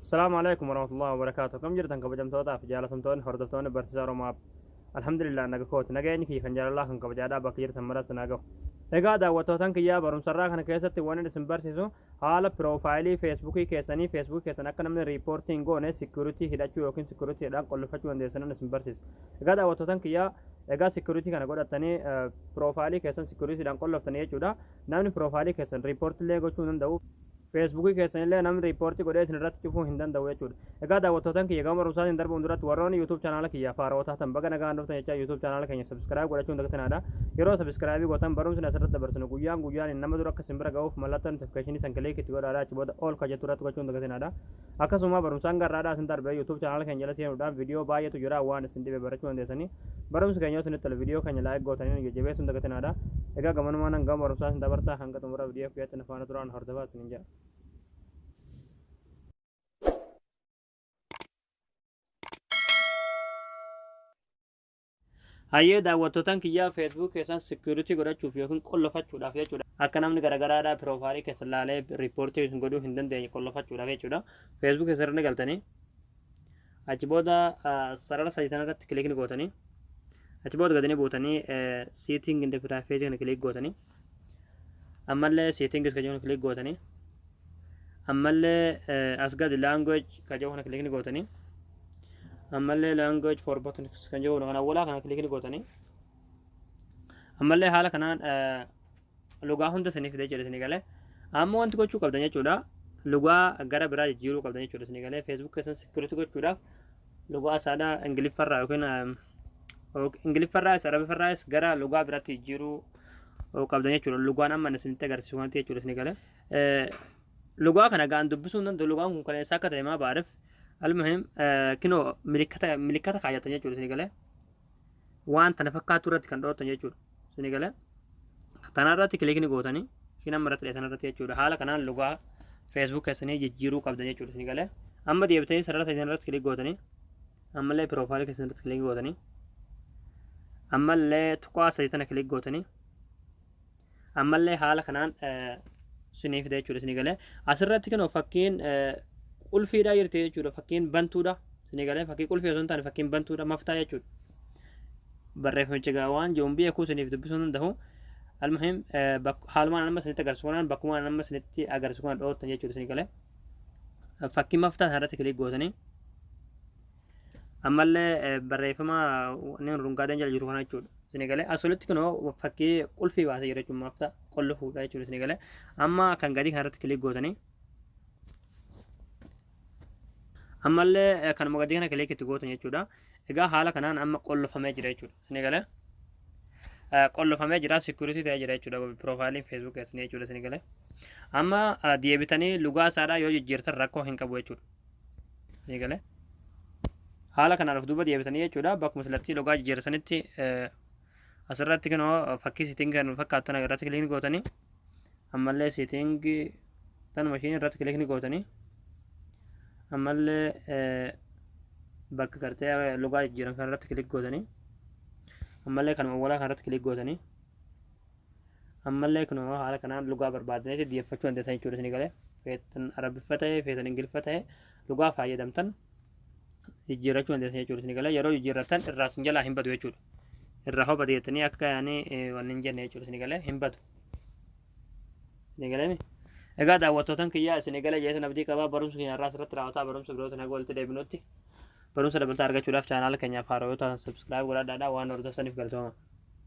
Asalaamu alaikum warahmatullahi wabarakaatu. Kam jirtan kabajamtootaa fi jaalatamtoonni hordoftoonni barsiisaa Oromoo App. Alhamdulillah, naga kooti. Nageenyi kiyya kan jaalalaa kan kabajaadhaa bakka jirtan maratti naa gahu. Egaa daawwattootan kiyyaa, barumsarraa kana keessatti waan isin barsiisu haala profile Facebookii keessanii, Facebookii keessan akka namni report hin goone security hidhachuu yookiin securitydhaan qollofachuu dandeessanan isin barsiisu. Egaa daawwattootan kiyyaa, egaa security kana godhattanii profile keessan securitydhaan qolloftanii jechuudha. Namni profile keessan report illee gochuu hin danda'u. Facebookii keessan illee namni report godhee isin irratti cufuu hin danda'u jechuudha. Egaa daawwattootan kiyya, gama barumsaatiin darbuun duratti warroonni YouTube channel kiyya haarawaa taatan baga nagaan dhuftan jechaa, YouTube channel keenya subscribe godhachuun dagatinaadha. Yeroo subscribe gootan barumsi asirratti dabarsinu guyyaan guyyaan nama dura akka isin bira ga'uuf mallattoo notification san click itti godhaadha. Achi booda all ka jettu irratti gochuun dagatinaadha. Akkasuma barumsaan garraadhaa isin darbee YouTube channel keenya jala seenuudhaan viidiyoo baay'eetu jira, waan isin dhibe barachuu dandeessanii. Barumsi keenya yoo isinitti tole viidiyoo keenya like gootanii nu jajjabeessuun dagatinaadha. Egaa gamanumaan gama barumsaa isin dabarsaa, hanga xumura viidiyoo kiyyaatti na faana turaan hordofaa isinin jedha. Hayyee daawwattootaan kiyyaa, Facebook keessan security godhachuuf yookiin qollofachuudhaaf jechuudha. Akka namni garagaraadhaa profile keessan laalee report isin godhuu hin dandeenye qollofachuudhaaf jechuudha. Facebook keessan irra galtanii achi booda sarara sadii tanarratti click ni gootanii, achi booda gadanii buutanii setting and privacy kana click gootanii, ammallee settings kan jedhu click gootanii, ammallee as gadi language kan jedhu kana click ni gootanii, ammallee language for buttons kan jedhu kana awwalaa kana click ni gootanii, ammallee haala kanaan lugaa hunda isinii fidee jedhe isinii galee. Amma wanti gochuu qabdan jechuudha, lugaa gara biraa jijjiiruu qabdan jechuudha isinii galee. Facebook keessan security gochuudhaaf lugaa isaadhaa Ingiliffarraa yookiin Ingiliffarraas Arabiffarraas gara lugaa biraatti jijjiiruu qabdan jechuudha. Lugaan amma isinitti agarsiisu kanatti jechuudha isinii galee. Lugaa kana gaan dubbisuu hin danda'u. Lugaan kun kan eessaa akka ta'e maa baarif. Almuhim, kinoo milikkata kaayyatan jechuudha isinii galee. Waan tana fakkaatu irratti kan dhoottan jechuudha isinii galee. Tanarratti click ni gootanii, ishiin amma irratti tanarratti jechuudha. Haala kanaan lugaa Facebook keessanii jijjiiruu qabdan jechuudha isinii galee. Amma deebitanii sarara sadii irratti click gootanii, ammallee profile keessan irratti click gootanii, ammallee tuqaa sadii tana click gootanii, ammallee haala kanaan isinii fida jechuudha isinii galee. Asirratti kinoo fakkiin qulfiidhaa jirti jechuudha, fakkiin bantuudha isinii galee. Fakkii qulfii osoo hin taane fakkiin bantuudha, maftaa jechuudha. Barreeffamicha gaa waan jiruun beekuu isiniif dubbisuu hin danda'u. Almuhim, haalumaan amma isinitti agarsiisu kanaan, bakkumaan amma isinitti agarsiisu kanaan dhoottan jechuudha isinii galee. Fakkii maftaa sanarratti click gootanii, ammallee barreeffama inni rungaateen jala jiru kana jechuudha. Isinii galee, as olitti kunoo fakkii qulfii baasee jira jechuudha, maftaa qollufuudha jechuudha isinii galee. Amma kan gadii kanarratti click gootanii, ammallee kanuma gadii kana click itti gootan jechuudha. Egaa haala kanaan amma qollofamee jira jechuudha. Isinii galee, qollofamee jira, security ta'ee jira jechuudha profileiin Facebook keessanii jechuudha isinii galee. Amma deebitanii lugaa isaadhaa yoo jijjiirtan rakkoo hin qabu jechuudha. Isinii galee. Haala kanaan of duuba deebitanii jechuudha, bakkuma silatti lugaa jijjiirsanitti asirratti kunoo fakkii setting kan fakkaatu tana irratti click gootanii, ammallee setting tanuma ishiin irratti click gootanii, ammallee bakka gartee lugaa jijjiiran kan irratti click gootanii, ammallee kanuma awwalaa kan irratti click gootanii, ammallee kunoo haala kanaan lugaa barbaadanitti deeffachuu dandeessan jechuudha isinii galee. Feetan Arabiffa ta'e, feetan Ingiliffa ta'e, lugaa fayyadamtan jijjiirrachuu dandeessan jechuudha isinii galee. Yeroo jijjiirrattan irraa sin jalaa hin badu jechuudha. Irraa hoo bade jettanii akka yaanii wanni hin jenne jechuudha isinii galee, hin badu. Isinii galee. Egaa daawwattootan kiyyaa, isinii galee jeetan abdii qabaa. Barumsa keenya irraa asirratti raawwataa. Barumsa birootiin haga walitti deebinutti, barumsa dabalataa argachuudhaaf channel keenyaaf haaraa yoo taatan subscribe godhadhaadha. Waan hordoftaniif galatooma.